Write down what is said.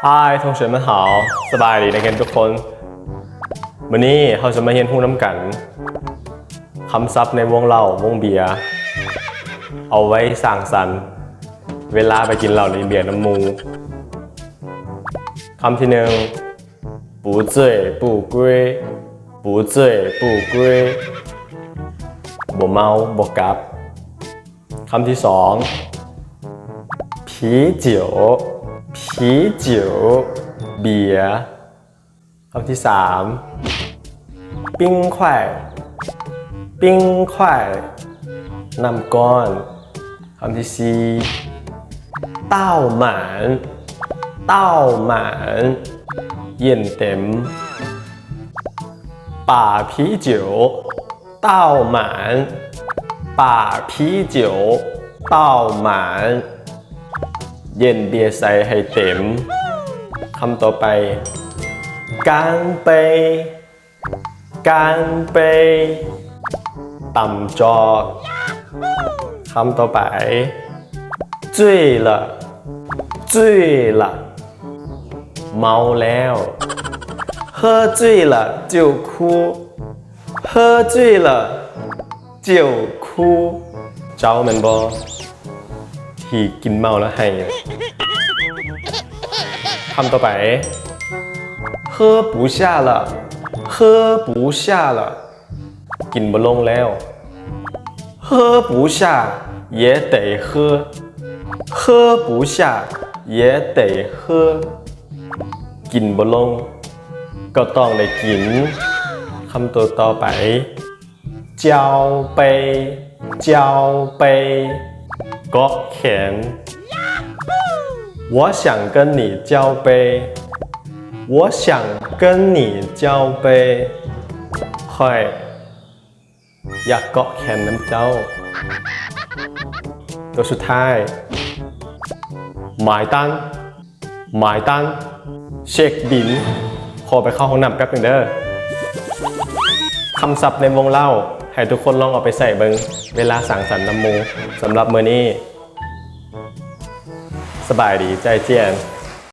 Hi 同学们好 ສະບາຍດີນັກຮຽນທຸກຄົນ. ມື້ນີ້ເຮົາຈະມາຮຽນຮູ້ນຳກັນຄຳສັບໃນວົງເຫຼົ້າວົງເບຍ ເອົາໄວ້ສັງສັນເວລາໄປກິນເຫຼົ້າກິນເບຍນຳໝູ່. ຄຳທີໜຶ່ງ 不醉不归 不醉不归 ບໍ່ເມົາບໍ່ກັບ. ຄຳທີສອງ 啤酒 啤酒 ເບຍ. ຄຳທີສາມ 冰块 冰块 ນ້ຳກ້ອນ. ຄຳທີສີ່ 倒满 倒满 ເຢັນເຕັມ. 把啤酒倒满 把啤酒倒满 ເຢັນເບຍໃສ່ໃຫ້ເຕັມ. ຄຳຕໍ່ໄປ 干杯 干杯 ຕ່ຳຈອກ. ຄຳຕໍ່ໄປ 醉了 醉了 ເມົາແລ້ວ. 喝醉了就哭 喝醉了就哭 ເຈົ້າແມ່ນບໍ່ ທີ່ກິນເມົາແລ້ວໄຫ້? ຄຳຕໍ່ໄປ 喝不下了 喝不下了 ກິນບໍ່ລົງແລ້ວ. 喝不下也得喝 喝不下也得喝 ກິນບໍ່ລົງກໍຕ້ອງໄດ້ກິນ. ຄຳໂຕຕໍ່ໄປ 交杯 交杯 ເກາະແຂນ. 我想跟你交杯 我想跟你交杯 ຂ້ອຍ ຢາກເກາະແຂນນຳເຈົ້າ. ໂຕສຸດທ້າຍ 买单 买单 ເຊັກບິນ. ຂໍໄປເຂົ້າຫ້ອງນ້ຳແປັບໜຶ່ງເດີ້. ຄຳສັບໃນວົງເລົ່າ ໃຫ້ທຸກຄົນລອງເອົາໄປໃຊ້ເບິ່ງເວລາສັງສັນນຳໝູ່. ສຳລັບມື້ນີ້ ສະບາຍດີ 再见.